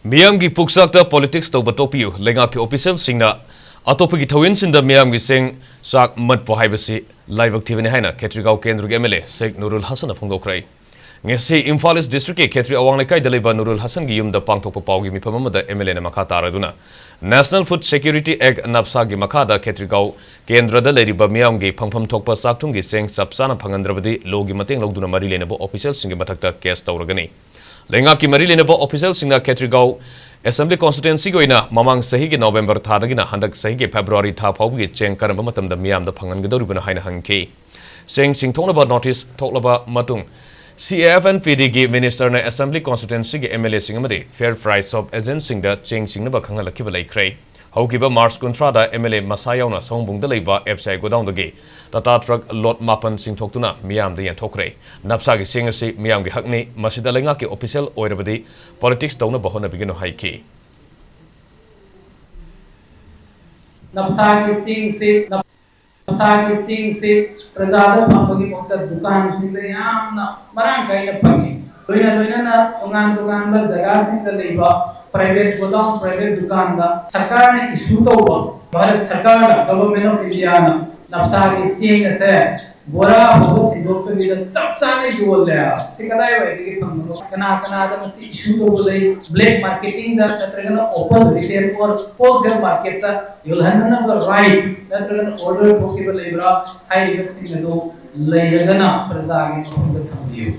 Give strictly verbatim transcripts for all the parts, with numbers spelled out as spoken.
ꯃꯤꯌꯥꯝꯒꯤ ꯄꯨꯛꯆꯥꯛꯇ politics ꯇꯧꯕ ꯇꯣꯛꯄꯤꯌꯨ꯫ ꯂꯩꯉꯥꯛꯀꯤ officialꯁꯤꯡꯅ ꯑꯇꯣꯞꯄꯒꯤ ꯊꯧꯋꯤꯟꯁꯤꯡꯗ ꯃꯤꯌꯥꯝꯒꯤ ꯆꯦꯡ ꯆꯥꯛ ꯃꯠꯄ ꯍꯥꯏꯕꯁꯤ ꯂꯥꯏꯕꯛ ꯊꯤꯕꯅꯤ ꯍꯥꯏꯅ ꯈꯦꯇ꯭ꯔꯤꯒꯥꯎ ꯀꯦꯟꯗ꯭ꯔꯒꯤ MLA ꯁꯦꯈ ꯅꯨꯔꯨꯜ ꯍꯁꯟꯅ ꯐꯣꯡꯗꯣꯛꯈ꯭ꯔꯦ꯫ ꯉꯁꯤ ꯏꯝꯐꯥꯜ ꯏꯁ ꯗꯤꯁꯇ꯭ꯔꯤꯛꯀꯤ ꯈꯦꯇ꯭ꯔꯤ ꯑꯋꯥꯡ ꯂꯩꯀꯥꯏꯗ ꯂꯩꯕ ꯅꯨꯔꯨꯜ ꯍꯁꯟꯒꯤ ꯌꯨꯝꯗ ꯄꯥꯡꯊꯣꯛꯄ ꯄꯥꯎꯒꯤ ꯃꯤꯐꯝ ꯑꯃꯗ MLAꯅ ꯃꯈꯥ ꯇꯥꯔꯗꯨꯅ National Food Security Act, NAFSAꯒꯤ ꯃꯈꯥꯗ ꯈꯦꯇ꯭ꯔꯤꯒꯥꯎ ꯀꯦꯟꯗ꯭ꯔꯗ ꯂꯩꯔꯤꯕ ꯃꯤꯌꯥꯝꯒꯤ ꯐꯪꯐꯝ ꯊꯣꯛꯄ ꯆꯥꯛꯊꯨꯝꯒꯤ ꯆꯦꯡ ꯆꯞ ꯆꯥꯅ ꯐꯪꯍꯟꯗ꯭ꯔꯕꯗꯤ lawꯒꯤ ꯃꯇꯦꯡ ꯂꯧꯗꯨꯅ ꯃꯔꯤ ꯂꯩꯅꯕ officialꯁꯤꯡꯒꯤ ꯃꯊꯛꯇ case ꯇꯧꯔꯒꯅꯤ꯫ ꯂꯩꯉꯥꯛꯀꯤ ꯃꯔꯤ ꯂꯩꯅꯕ officialꯁꯤꯡꯅ ꯈꯦꯇ꯭ꯔꯤꯒꯥꯎ Assembly Constituencyꯒꯤ ꯑꯣꯏꯅ ꯃꯃꯥꯡ ꯆꯍꯤꯒꯤ November ꯊꯥꯗꯒꯤꯅ ꯍꯟꯗꯛ ꯆꯍꯤꯒꯤ February ꯊꯥ ꯐꯥꯎꯕꯒꯤ ꯆꯦꯡ ꯀꯔꯝꯕ ꯃꯇꯝꯗ ꯃꯤꯌꯥꯝꯗ ꯐꯪꯍꯟꯒꯗꯧꯔꯤꯕꯅꯣ ꯍꯥꯏꯅ ꯍꯪꯈꯤ꯫ ꯆꯦꯡ ꯆꯤꯡꯊꯣꯛꯅꯕ notice ꯊꯣꯛꯂꯕ ꯃꯇꯨꯡ, CAFNPDꯒꯤ ministerꯅ Assembly Constituencyꯒꯤ MLAꯁꯤꯡ ꯑꯃꯗꯤ fair price shop agentꯁꯤꯡꯗ ꯆꯦꯡ ꯆꯤꯡꯅꯕ ꯈꯪꯍꯜꯂꯛꯈꯤꯕ ꯂꯩꯈ꯭ꯔꯦ꯫ ꯍꯧꯈꯤꯕ March ꯀꯨꯟꯊ꯭ꯔꯥꯗ MLA ꯃꯁꯥ ꯌꯥꯎꯅ ꯁꯑꯣꯝꯕꯨꯡꯗ ꯂꯩꯕ FCI godownꯗꯒꯤ Tata truck load ꯃꯥꯄꯟ ꯆꯤꯡꯊꯣꯛꯇꯨꯅ ꯃꯤꯌꯥꯝꯗ ꯌꯦꯟꯊꯣꯛꯈ꯭ꯔꯦ꯫ NAFSAꯒꯤ ꯆꯦꯡ ꯑꯁꯤ ꯃꯤꯌꯥꯝꯒꯤ ꯍꯛꯅꯤ, ꯃꯁꯤꯗ ꯂꯩꯉꯥꯛꯀꯤ official ꯑꯣꯏꯔꯕꯗꯤ politics ꯇꯧꯅꯕ ꯍꯣꯠꯅꯕꯤꯒꯅꯨ ꯍꯥꯏꯈꯤ꯫ NAFSAꯒꯤ ꯆꯦꯡꯁꯤ, NAFSAꯒꯤ ꯆꯦꯡꯁꯤ ꯄ꯭ꯔꯖꯥꯗ ꯐꯪꯕꯒꯤ ꯃꯍꯨꯠꯇ ꯗꯨꯀꯥꯟꯁꯤꯡꯗ ꯌꯥꯝꯅ ꯃꯔꯥꯡ ꯀꯥꯏꯅ ꯐꯪꯉꯤ꯫ ꯂꯣꯏꯅ ꯂꯣꯏꯅꯅ ꯇꯣꯉꯥꯟ ꯇꯣꯉꯥꯟꯕ ꯖꯒꯥꯁꯤꯡꯗ ꯂꯩꯕ private godown, private ꯗꯨꯀꯥꯟꯗ ꯁꯔꯀꯥꯔꯅ issue ꯇꯧꯕ, ꯚꯥꯔꯠ ꯁꯔꯀꯥꯔꯅ, Government of Indiaꯅ NAFSAꯒꯤ ꯆꯦꯡ ꯑꯁꯦ ꯕꯣꯔꯥ ꯐꯥꯎꯕ ꯁꯤꯟꯗꯣꯛꯇꯕꯤꯗ ꯆꯞ ꯆꯥꯅ ꯌꯣꯜꯂꯦ꯫ ꯁꯤ ꯀꯗꯥꯏꯋꯥꯏꯗꯒꯤ ꯐꯪꯕꯅꯣ? ꯀꯅꯥ ꯀꯅꯥꯗ ꯃꯁꯤ issue ꯇꯧꯕ ꯂꯩ? Black marketingꯗ ꯅꯠꯇ꯭ꯔꯒꯅ open retail or wholesale marketꯇ ꯌꯣꯜꯍꯟꯅꯅꯕ right ꯅꯠꯇ꯭ꯔꯒꯅ order ꯊꯣꯛꯈꯤꯕ ꯂꯩꯕ꯭ꯔꯥ? ꯍꯥꯏꯔꯤꯕꯁꯤꯡ ꯑꯗꯨ ꯂꯩꯔꯒꯅ ꯄ꯭ꯔꯖꯥꯒꯤ ꯃꯐꯝꯗ ꯊꯝꯕꯤꯌꯨ꯫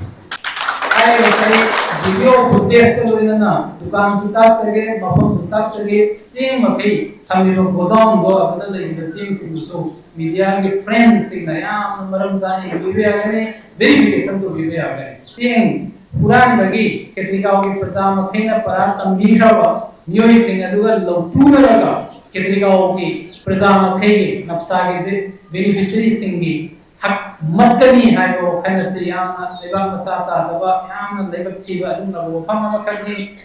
ꯍꯥꯏꯔꯤꯕꯁꯤ video footageꯀ ꯂꯣꯏꯅꯅ ꯗꯨꯀꯥꯟꯁꯨ ꯇꯥꯛꯆꯒꯦ, ꯃꯐꯝꯁꯨ ꯇꯥꯛꯆꯒꯦ, ꯆꯦꯡ ꯃꯈꯩ ꯊꯝꯂꯤꯕ godownꯗꯣ ꯑꯗꯨꯗ ꯂꯩꯔꯤꯕ ꯆꯦꯡꯁꯤꯡꯗꯨꯁꯨ mediaꯒꯤ friendsꯁꯤꯡꯅ ꯌꯥꯝꯅ ꯃꯔꯝ ꯆꯥꯅ ꯌꯦꯡꯕꯤꯕ ꯌꯥꯒꯅꯤ, verification ꯇꯧꯕꯤꯕ ꯌꯥꯒꯅꯤ꯫ ꯆꯦꯡ ꯍꯨꯔꯥꯟꯕꯒꯤ ꯈꯦꯇ꯭ꯔꯤꯒꯥꯎꯒꯤ ꯄ꯭ꯔꯖꯥ ꯃꯈꯩꯅ ꯄꯔꯥ ꯇꯝꯕꯤꯈ꯭ꯔꯕ ꯃꯤꯑꯣꯏꯁꯤꯡ ꯑꯗꯨꯒ ꯂꯧꯊꯨꯅꯔꯒ ꯈꯦꯇ꯭ꯔꯤꯒꯥꯎꯒꯤ ꯄ꯭ꯔꯖꯥ ꯃꯈꯩꯒꯤ NAFSAꯒꯤ beneficiaryꯁꯤꯡꯒꯤ ꯍꯛ ꯃꯠꯀꯅꯤ ꯍꯥꯏꯕ ꯋꯥꯈꯜ ꯑꯁꯤ ꯌꯥꯝꯅ ꯂꯩꯕꯥꯛ ꯃꯆꯥ ꯇꯥꯗꯕ, ꯌꯥꯝꯅ ꯂꯥꯏꯕꯛ ꯊꯤꯕ ꯑꯗꯨꯒꯨꯝꯂꯕ ꯋꯥꯐꯝ ꯑꯃꯈꯛꯅꯤ꯫